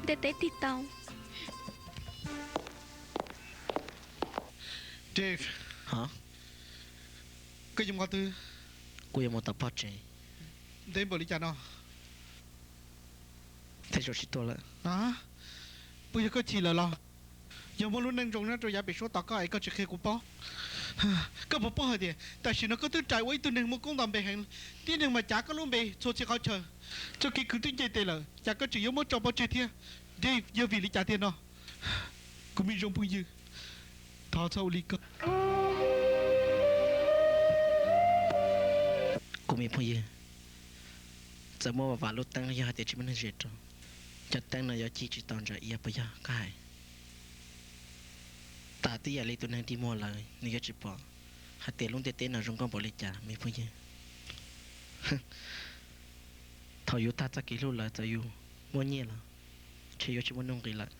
tej teb tig tau. Dave, koj yuav mus qhov twg? Kuv yuav mus tom pog tsev. Ntev npaum li cas no? Tej zaum tsis tuaj lawm. Puas yog koj chim lawm los? Yog muaj lub neej zoo nyob rau yav pem suab tos koj es koj tsis qhia kuv paub. Koj puas paub hais tias tam sim no koj twb rais ua ib tug neeg muaj koob nto npe heev, tib neeg mas cav koj lub npe txhua txhia qhov chaw. Txoj kev khwv twb nce tes lawm, cas koj tseem yuav muab tso pov tseg thiab? Dave, yog vim li cas tiag no? Kuv me zoo phooj ywg, thov txhob ua li ko. Kuv me phooj ywg, txawm muaj vam lub teeb los yog hais tias tsis muaj neeg zes rau, cov teeb no yuav ci tsis tau ntsa iab puas yog koj hais? Tas tib yam li tus neeg dig muag lawm nws yuav tsis pom hais tias lub ntiaj teb no zoo nkauj npaum li cas me phooj ywg. Thaum yus tag txoj kev hlub lawm txawm yus muaj nyiaj los ntshe yuav tsis muaj nuj nqis lawm.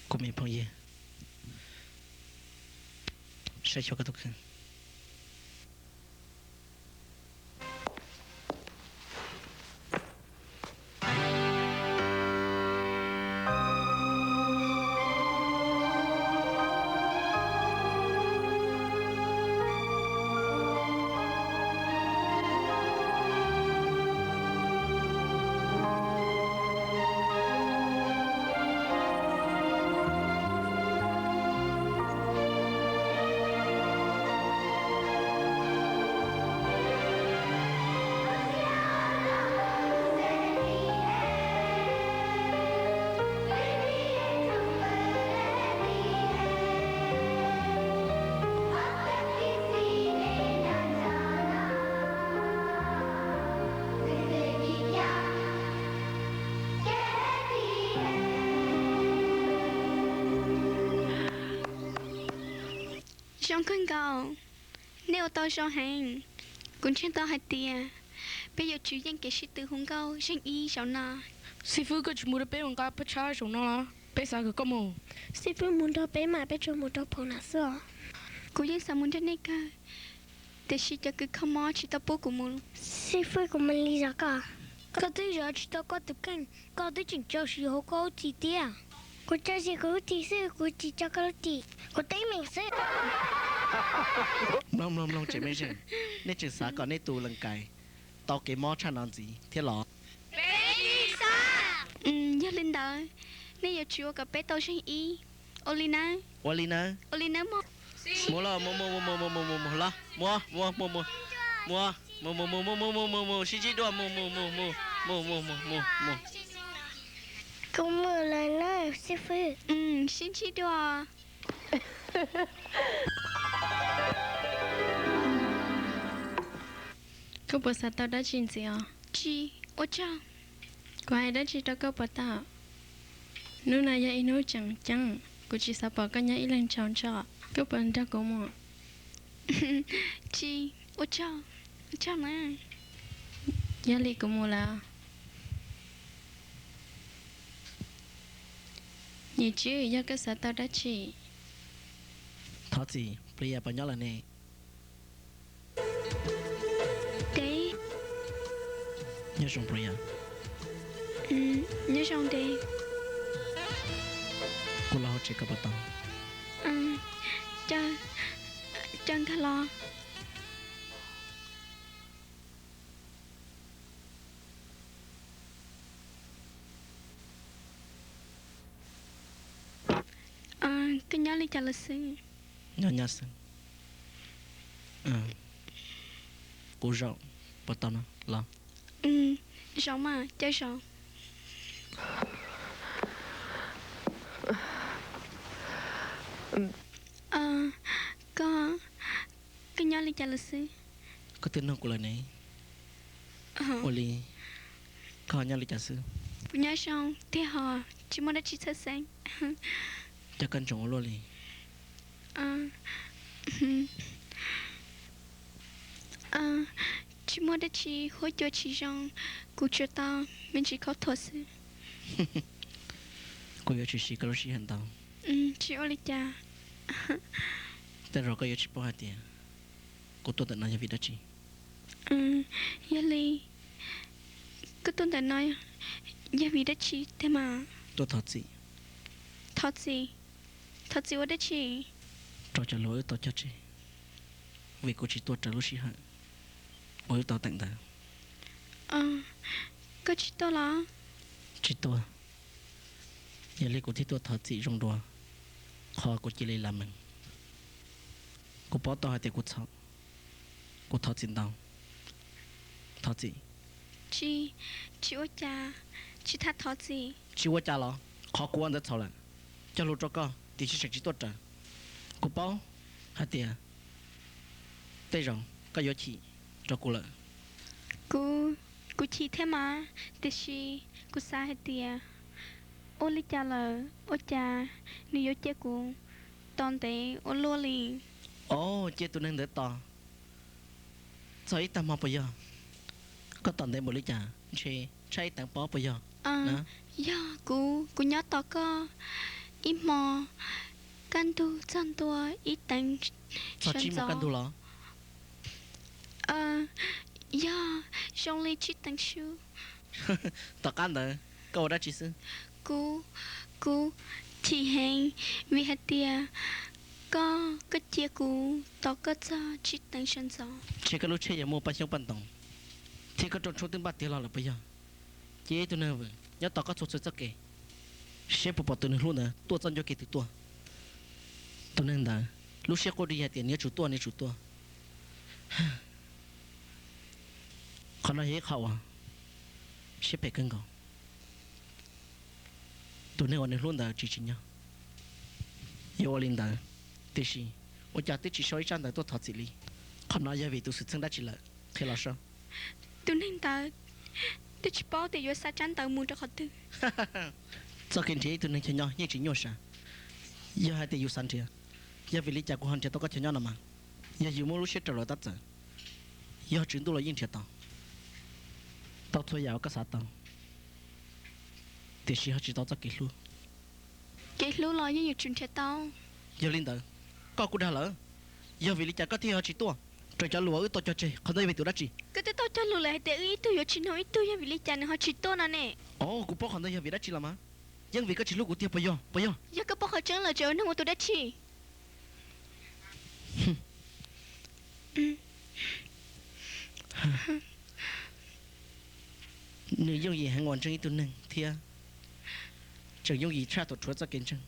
Kuv me phooj ywg, saib xyuas koj tus kheej. Zoo kawg nkaus, nej ua tau zoo heev. Kuv ntseeg tau hais tias peb yuav tsum yeej kev sib tw hu nkauj zeej ib zaum no. Xib fwb, koj tsis mus rau peb mus nqa phab tshab zaum no los? Peb xav kom koj mus. Xib fwb, mus nrog peb mas peb tsuas mus rau phaum na xwb os. Kuv yeej xav mus nrog nej kawg, tiam sis cov kws kho mob tsis tau pub kuv mus. Xib fwb, kuv mus li zog koj. Koj twb zov tsis tau koj tus kheej, koj twb tseem tso siv hauv koj lub ris thiab. Kuv tso siv kuv lub ris xwb, kuv tsis tso koj lub ris, kuv teeb meem xwb. Mloog mloog mloog tsev mej zeej, nej tseem xav kom nej tus lees kais tau kev mob tshaj no ntxiv thiab los? Yog li ntawd, nej yuav tsum ua kom peb tau zeej ib. Ua li nawb. Ua li nawb. Ua li nawb mog. Mus los, mus mus mus mus mus mus mus los, mus mus mus mus mus mus mus mus mus mus mus, sib ntsib dua, mus mus mus mus mus mus mus mus mus. Kuv mus lawm nawb xib fwb. Sib ntsib dua. Koj puas xav tau dab tsi ntxiv os? Tsis, ua tsaug. Kuv hais dab tsi rau koj puas tau? Hnub no yog ib hnub tseem ceeb, kuv tsis xav pom koj nyob ib leeg tsaus ntsho. Koj puas nrog kuv mus? Tsis, ua tsaug, ua tsaug na. Yog li kuv mus lawm. Niam tswb, yog koj xav tau dab tsi? Thov txim, Plias puas nyob lawm ne? Deb. Nyob zoo Plias. Nyob zoo Deb. Kuv los hauv tsev koj puas tau? Caw nkag los. Koj nyob li cas lawm xwb? Nyob nyob xwb. Kuv zaum, puas tau no los? Zaum mas, caw zaum. Koj, koj nyob li cas lawm xwb? Koj twb nug kuv lawm ne. Ua li, koj ho nyob li cas xwb? Kuv nyob zoo tiag hos, tsis muaj dab tsi txhawj xeeb. Cas koj ntsoov ua luaj li? Tsis muaj dab tsi huab cua tsis zoo, kuv tsuas tau me ntsis khaub thuas xwb. Kuv yuav tsis siv koj lub sij hawm ntau. Tsis ua li cas. Tej zaum koj yuav tsis paub hais tias kuv tuaj ntawm no yog vim dab tsi. Yog li, Koj tuaj ntawm no yog vim dab tsi tiag mas? Tuaj thov txim. Thov txim? Thov txim ua dab tsi? Rau cov lus wb tau cog tseg, vim kuv tsis tuaj raws lub sij hawm uas wb tau teem ntawd. Koj tsis tuaj los? Tsis tuaj. Yog li kuv thiaj tuaj thov txim zoo dua qhov kuv cia li lam mees. Kuv paub tau hais tias kuv txhaum, kuv thov txim ntau. Thov txim. Tsis, tsis ua cas, tsis tham thov txim. Tsis ua cas los? Qhov kuv ua ntawd txhaum lawm, cog lus rau koj tiam sis tseem tsis tuaj raws. Kuv paub hais tias tej zaum koj yuav chim rau kuv lawm. Kuv, kuv chim thiab mas, tiam sis kuv xav hais tias ua li cas lawm ua cas nws yuav cia kuv tos ntev ua luaj li. Os, cia tus neeg ntawd tos txog ib tag hmo puas yog? Koj tos ntev npaum li cas ntshe tshaib ib teev pob puas yog? Yog kuv, kuv nyob tos koj ib hmo kaj ntug txog ntua ib teev. Txog tsib hmo kaj ntug los? Yog, zoo li tsib teev su. Tom qab ntawd koj ua dab tsi xwb? Kuv, kuv chim heev vim hais tias koj, koj cia kuv tos koj txog tsib teev sawv ntxov. Ntshe koj lub tsheb yuav muaj paj xyoob paj ntoos thiab koj rooj tshoob twb npaj tiav los lawm puas yog? Cia ib tug neeg vwm nyob tos koj txhua txhua txoj kev, seb puas pom tus neeg hlub ntawd tuaj txoj ncauj kev twg tuaj. Tus neeg ntawd lub siab quaj dig hais tias nws yuav tsum tuaj, nws yuav tsum tuaj. Qhov no yog ib qho uas siab phem kawg nkaus. Tus neeg uas nws hlub ntawd tsis tsim nyog yuav ua li ntawd, tiam sis ua cas twb tsis sau ib tsab ntawv tuaj thov txim li? Qhov no yog vim tus xwm txheej dab tsi lawm? Qhia los saib. Tus neeg ntawd twb tsis paub tias yuav xa tsab ntawv mus rau qhov twg. Txoj kev nrhiav ib tug neeg chaw nyob yeej tsis nyuaj sav. Yog hais tias yus xav nrhiav, yog vim li cas kuv ho nrhiav tau koj chaw nyob no mas? Yog yus muab lub siab rau lawm tab txawm yog tswv ntuj los yeej nrhiav tau, tau txhua yam uas koj xav tau, tiam sis ho tsis tau txoj kev hlub. Kev hlub los yeej yuav tsum nrhiav tau. Yog li ntawd, koj kuj dag lawm. Yog vim li cas koj thiaj ho tsis tuaj raws cov lus uas wb tau cog tseg? Qhov ntawd yog vim tus dab tsi? Koj twb tau cog lus lawm hais tias wb ib tug yuav tsis nug ib tug, yog vim li cas nws ho tsis tuaj no ne? Os, kuv paub qhov ntawd yog vim dab tsi los mas. Yeej vim koj tsis hlub kuv tiag puas yog? Puas yog? Yog koj paub qhov tseeb lawm ces ua neeg ua tus dab tsi? Nws yooj yim heev uas ntseeg ib tug neeg thiab tseem yooj yim tshaj thaum rhuav txoj kev ntseeg.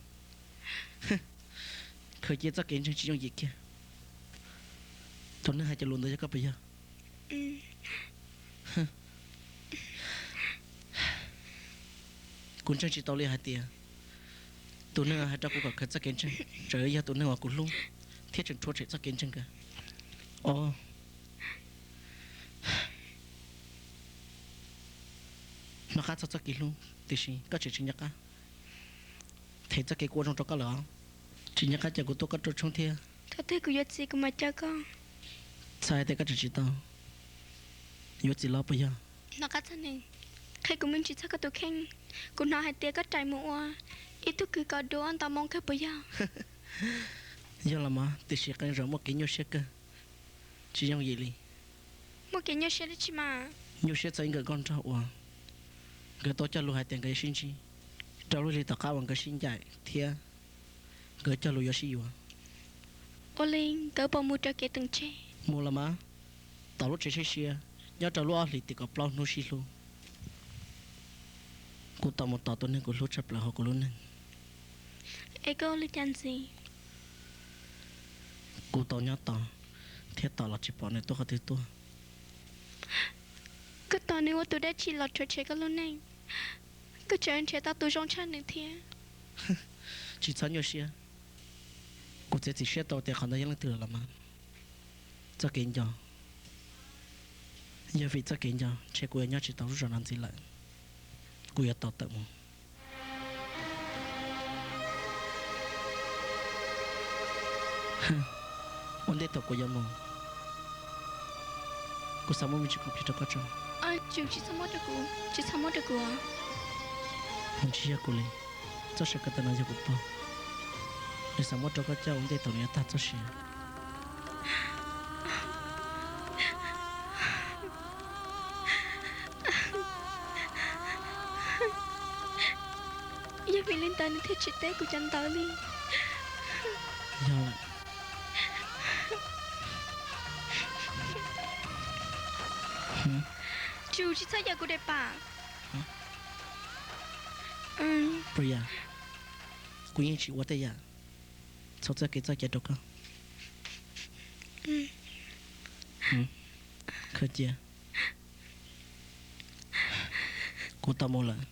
Khaws cia txoj kev ntseeg tsis yooj yim kiag. Tus neeg hais cov lus ntawd yog koj puas yog? Kuv ntseeg tsis tau li hais tias tus neeg hais rau kuv kom khaws txoj kev ntseeg tseem yog tus neeg uas kuv hlub thiab tseem rhuav tshem txoj kev ntseeg kawg. Os, hnov qab txog txoj kev hlub tiam sis koj tseem tsis nco qab them txoj kev kuv ua zoo rau koj lawm os. Tsis nco qab caw kuv tuaj koj rooj tshoob thiab. Thaum twg kuv yuav txiv kuv mam caw koj. Txhais hais tias koj tseem tsis tau yuav txiv los puas yog? Hnov qab txog nws, qhia kuv me ntsis txog koj tus kheej. Kuv hnov hais tias koj rais mus ua ib tug kws kos duab ntau moo kawg puas yog? Yog los mas, tiam sis qee zaum muaj kev nyuaj siab kawg, tsis yooj yim li. Muaj kev nyuaj siab dab tsi mas? Nyuaj siab txog ib nkawm nkauj nraug uas nkawd tau cog lus hais tias nkawd yuav sib ntsib rau lub hli tom qab uas nkawd sib ncaim thiab nkawd cog lus yuav sib yuav. Ua li nkawd puas mus raws kev teem tseg? Mus los mas, tom lub tsev siab siab nyob rau lub ob hlis tim kaum plaub hnub sib hlub. Kuv tau mus tos tus neeg kuv hlub tshaj plaws hauv kuv lub neej. Es koj ua li cas ntxiv? Kuv tau nyob tos thiab tos los tsis pom nws tuaj qhov twg tuaj. Koj tos nws ua tus dab tsi los rhuav tshem koj lub neej? Koj tseem nrhiav tau tus zoo tshaj nws thiab. Tsis txhob nyuaj siab. Kuv txiav txim siab tau tias qhov ntawd yog leej twg lawm los mas, txoj kev nco, yog vim txoj kev nco ntshe kuv yuav nyob tsis tau lub zos no ntxiv lawm. Kuv yuav tau tawm mus. Ua ntej thaum kuv yuav mus, kuv xav muab me ntsis khoom plig rau koj tso. Tsis txhob muab rau kuv, tsis txhob muab rau kuv. Nws tsis yog kuv li, txoj saw kawv tawm no yog kuv pog, nws xav muab rau koj coj ua ntej thaum nws yuav tag txoj sia. Vim li ntawd nws thiaj tsis teb kuv cov ntawv li. Yog lawm. Tsum, tsis txhob yam kuv daim pam. Priya, kuv yeej tsis ua tej yam txhaum txoj kev txoj cai rau koj. Khaws cia. Kuv tau mus lawm.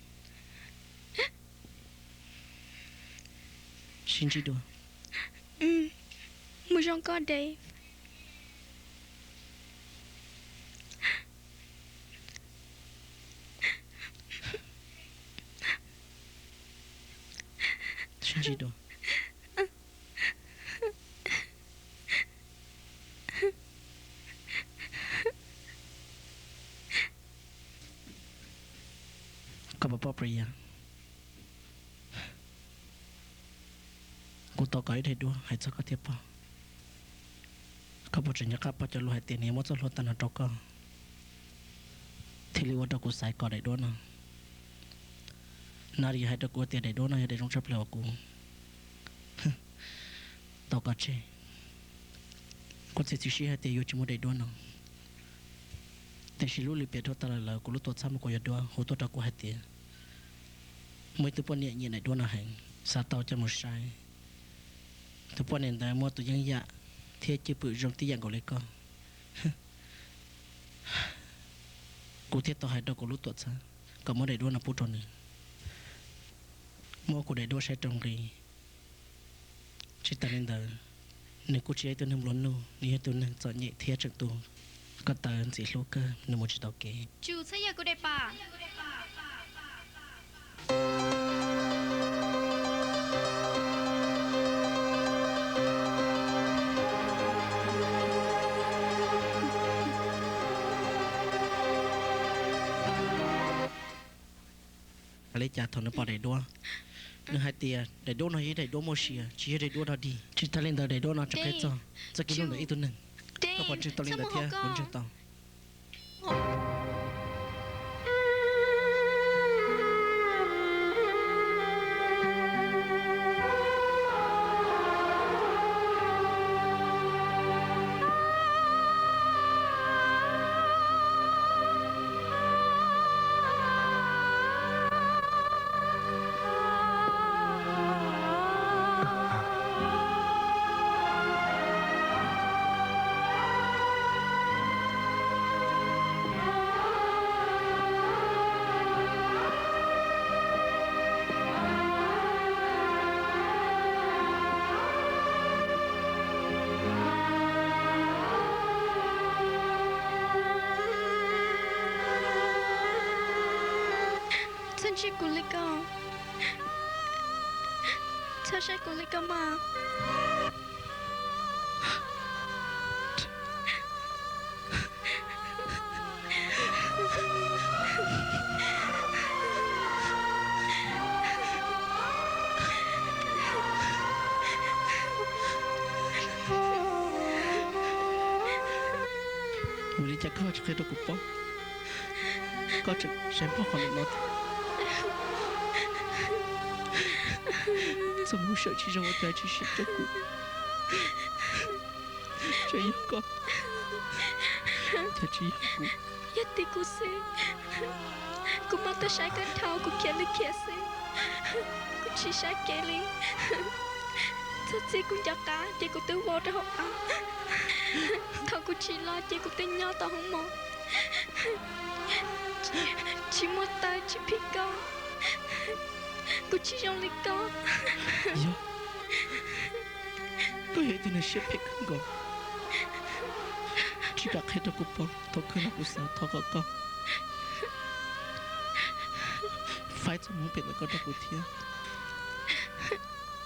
Sib ntsib dua. Mus zoo koj, Dave. Sib ntsib dua. Koj puas paub, Priya, kuv tau kov ib daim duab hais txog koj thiab pog. Koj puas tseem nco qab pog cov lus hais tias nws yuav muab txoj hlua tag no rau koj, thiaj li ua rau kuv xaiv kov daim duab no? Natalie hais rau kuv tias daim duab no yog daim zoo tshaj plaws uas kuv tau kov tseg. Kuv txiav txim siab hais tias yuav tsis muaj daim duab no, tiam sis lub lim piam dhau tas lawm, kuv lub tuam txhab muab kuv cov duab hu tuaj rau kuv hais tias muaj ib tug poj niam nyiam daim duab no heev, xav tau coj mus saib. Tus poj niam ntawd muaj tus yeeb yam thiab cwj pwm zoo tib yam nkaus li koj. Kuv thiaj tau hais rau kuv lub tuam txhab kom muab daim duab no pub rau nws, muab kuv daim duab saib rau nqi. Tsis tas li ntawd, nws kuj tsis yog ib tug neeg nplua nuj, nws yog tus neeg txom nyem thiab tseem tu ko taw ntxim hlub kawg, nws mus tsis tau kev. Tsum, txhob yam kuv daim pam. Li cas thaum nws pom daim duab, nws hais tias daim duab no yog ib daim duab muaj sia, tsis yog daim duab dog dig. Tsis tas li ntawd, daim duab no tseem qhia txog txoj kev hlub ntawm ib tug neeg. Koj puas ntseeg tau li ntawd thiab? Kuv ntseeg tau. Txhob ntsib kuv li ko, txhob saib kuv li ko mas. Ua li cas koj tsis qhia rau kuv paub? Koj tseem saib npog qhov ntawm no thiab. Txoj hmoov sawm tsis zoo ua cas tsis sim rau kuv. Tseem yog koj, cas tsis yog kuv? Yog tias kuv xwb, kuv muab tuaj saib koj dhau, kuv khiav li khiav xwb, kuv tsis saib kev li. Txog txij kuv nco qab ces kuv twb vau rau hauv av. Thaum kuv tsim los ces kuv twb nyob tau hoob mom. Tsis muaj taw, tsis phim koj, kuv tsis zoo li koj. Yog, koj yog ib tug neeg siab phem kawg nkaus. Tsis kam qhia rau kuv paub, thaum kawg no kuv xav thov kom koj faib txoj hmoov phem ntawm koj rau kuv thiab,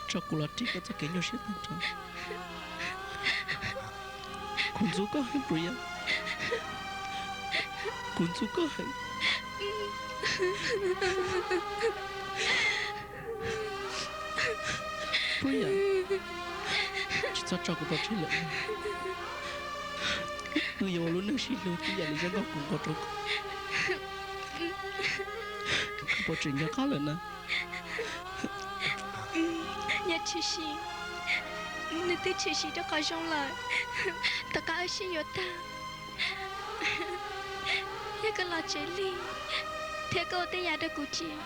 tso kuv los ris koj txoj kev nyuaj siab tag nrho. Kuv ntxub koj heev, Priya. Kuv ntxub koj heev. Priya, tsis txhob tso kuv pov tseg lawm. Wb yuav ua lub neej sib hlub tib yam li zaj nkauj kuv nqua rau koj. Koj puas tseem nco qab lawm na? tshwm sim, nws twb tshwm sim rau qhov zoo lawm. Tom qab wb sib yuav tag, yog koj los tsev lig thiab koj ua tej yam rau kuv tsis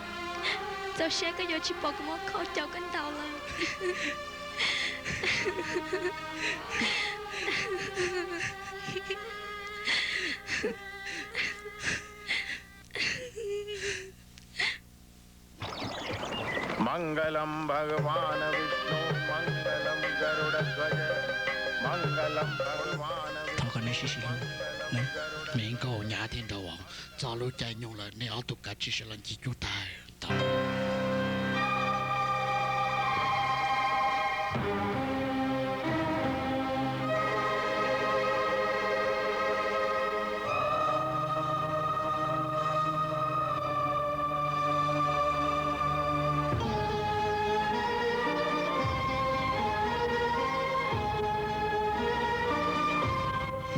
txaus siab, koj yuav tsis pom kuv muab khau caum koj ntaus lawm. मंगलम भगवान विष्णु मंगलम गरुड़ ध्वज मंगलम भगवान Thov kom nej sib sib hlub. Me nkauj nyab thiab nraug vauv, txog lub caij nyoog lawm nej ob tug kav tsij sawv los ncig cub tag.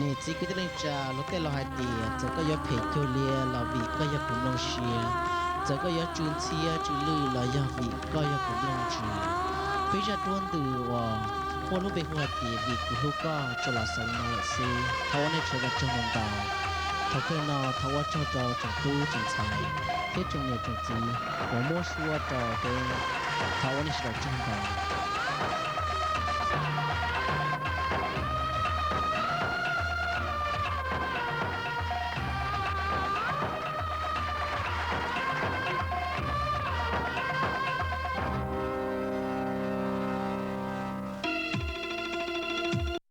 Niam txiv kwv tij neej tsa, luag tej laus hais tias txawm koj yuav phem cuag li los vim koj yog kuv nplooj siab, txawm koj yuav tsw ntxhiab tsw lwj los yog vim koj yog kuv nplooj ntsws. Peb zaj duab ntws uas muaj lub npe hu hais tias vim kuv hlub koj tsuas los xaus li no lawm xwb. Thov ua nej sawv daws tsaug ntau ntau. Thaum kawg no thov ua tsaug rau tsoom tub tsoom ntxhais thiab tsoom niam tsoom txiv uas muab suab rau peb. Thov ua nej sawv daws tsaug ntau.